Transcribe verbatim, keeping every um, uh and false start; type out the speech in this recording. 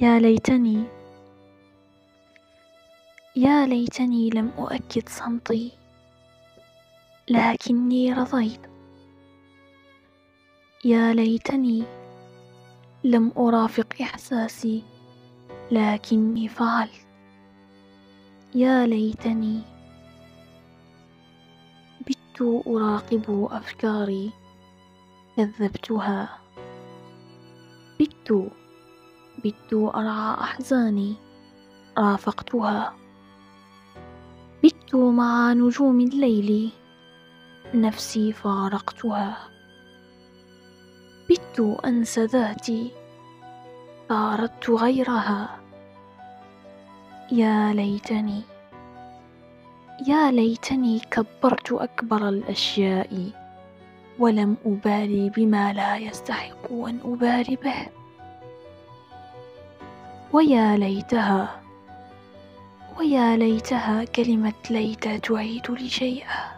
يا ليتني، يا ليتني لم أؤكد صمتي، لكني رضيت. يا ليتني لم أرافق إحساسي، لكني فعلت. يا ليتني بت أراقب أفكاري، كذبتها. بت، بت أرعى أحزاني، رافقتها. بت مع نجوم الليل، نفسي فارقتها. بت أنسى ذاتي، طاردت غيرها. يا ليتني، يا ليتني كبرت أكبر الأشياء، ولم أبالي بما لا يستحق أن أبالي به. ويا ليتها، ويا ليتها كلمة ليت تعيد لي شيئا.